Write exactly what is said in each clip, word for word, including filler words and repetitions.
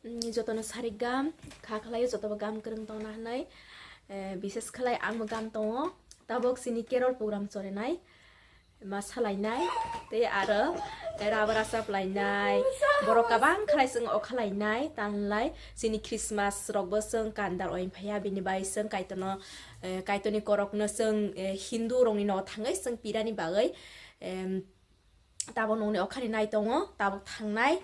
Mm, jotono sarik gam, kha khlai jotobo gam kwrwng tongna hwnwi, eh, bises khlai angbo gam tongo. Tabok chini carol program chorenai, ma salainai, tei aro rubber achap lainai, borok kabang khlai chwng okha lainai, tanlai chini Christmas rokbo chwng kandar oin phaiya, bini bai chwng Kaitorno, eh, Kaitorni korokno chwng, eh, Hindu rokni nogo thangwi chwng pirani bagwi, em, Tabok nongni okhani nai tongo, tabok thangnai,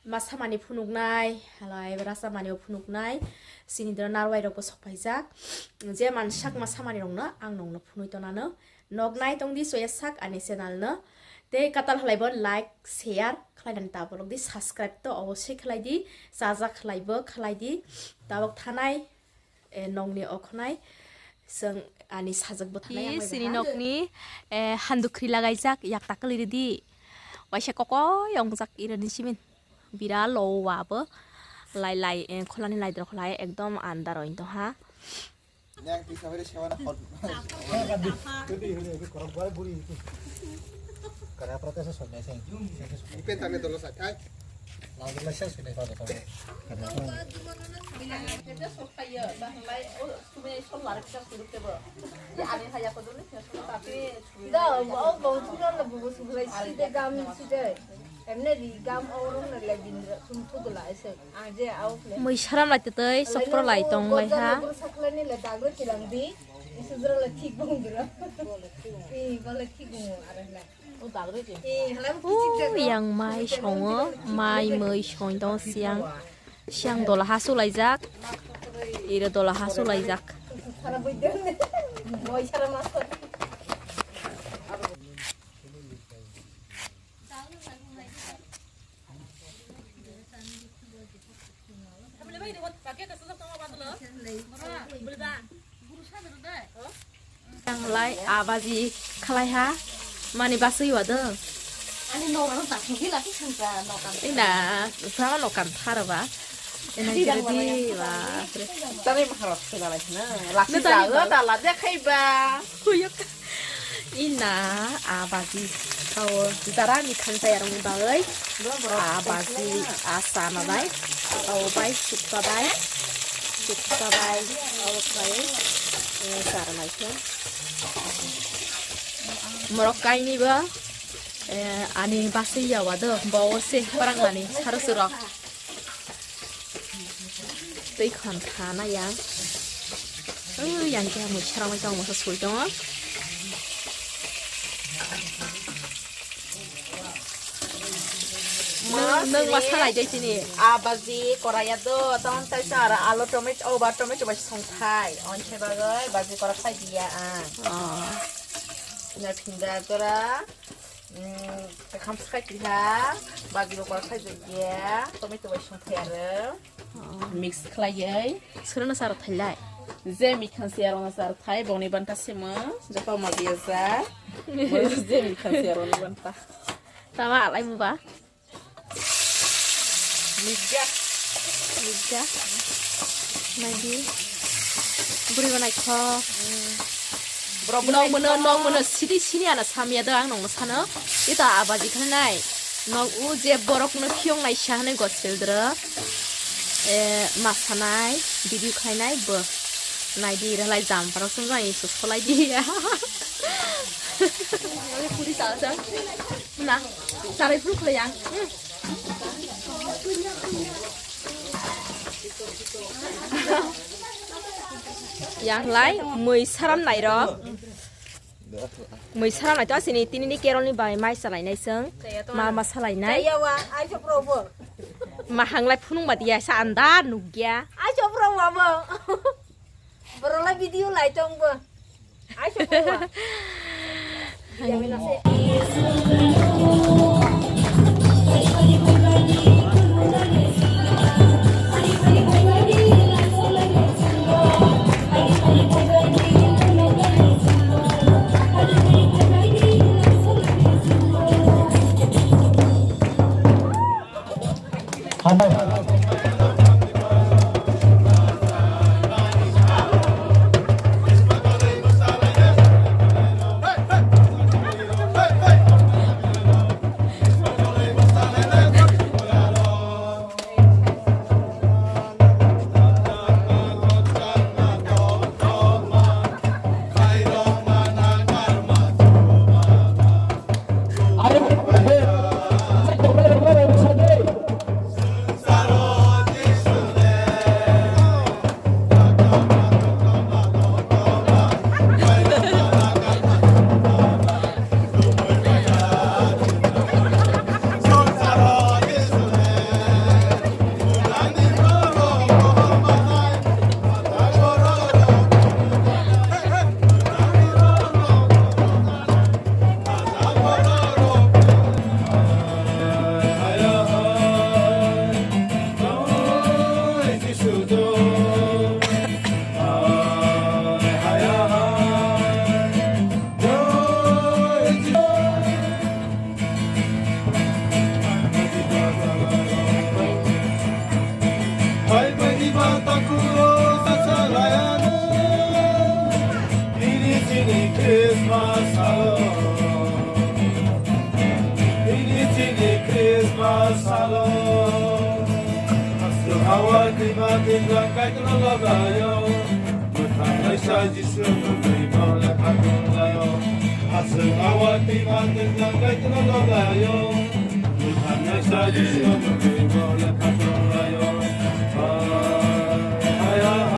ma samani phunuknai, halai bwra samani o phunuknai, sini doro narwai rokbo sokphaijak. Je man sak ma samani rokno ang nongno phunui tonano. Nok nai tongdi soya sak ani channel no. Tei katal halai bo like, share khlainani ta bolok di, subscribe to obosoi khlai di, chajak khlai bo khlai di. Tabok thanai, eh, nokni okhonai chwng ani sajwk bwtharnai. Sini nokni, eh, handukri lagaijak, yak takli ridi. Waisa kokoi ongjak irani simin. Bira lo wa bo. Lai lai, eh, kholani lai dor kholai ekdom andar oin tongha. Mui saram lai tei sokro lai tong lai ha. Yang mai songo, mai mui song tong siang, siang dola ha sulaijak, iro dola ha sulaijak. Yang lai abaji khlai ha, mani basui wa do. Ani nokano tak sungki laki sangka nokan. Ina, sama nokan thar ba. Ina jadi ba. Tare maharot sila lai na. Laki jago ta la de khai ba. Kuyuk. Ina, abaji. Kau darani khangsa yarong ni bagwi. Abaji asa na bai. Kau bai sukka bai. Sukka bai. Kau bai. Eh, sara lai khe. Morok kaini ba. Eh, ani basui yawa do. Bawo se parang ani saro surok. Twi khon khana yang. Oh, yang khe mui saramai tong masa sui tong. Nwng, nwng ma salai dai tini. Abaji koraya do, tong tai sa ara alu tomato, oba tomato bai song thai. Onse bagoi baji kora khai dia ang. Oh. Na phinda jora. Mm, kham skai kiha, bagi bo kor khai jagya, tomato bai song thai aro. Oh. Mix khlaiwi. Srana sar thailai. Je mi khan se aro na sar thai, boni banta semo, japa ma biya ja. Je mi khan se aro na banta. Tama alai mu ba? Mijak. Mijak. Naidi. Buri banai kho. Borok nok mono, nok mono sidi sini ana samya do ang nongno sano. Ita abaji khanai. Nok u je borok no khiyong nai sa hanai gospel dro. Eh, masanai, video khainai bo. Naidi ralai jam parok sung jang isu solai di. Puri sa sa. Na, sarai phuru khlai ang. Yang lai, mui saram nai rok. Mui saram nai to asini tini ni kerol ni bai mai salai nai seng. Ma ma salai nai. Yawa, ai chopro bo. Ma hanglai phunung ba dia sa anda nugya. Ai chopro bo. Borok lai video lai tong bo. Ai se phuwa. Christmas salo, ini chini Christmas salo. Aswk hawa twima twijlang Kaitorno lob laio. Mwthangnaisa Jisu nugwi bo lekha tong laio. Aswk hawa twima twijlang Kaitorno lob laio. Mwthangnaisa Jisu nugwi bo lekha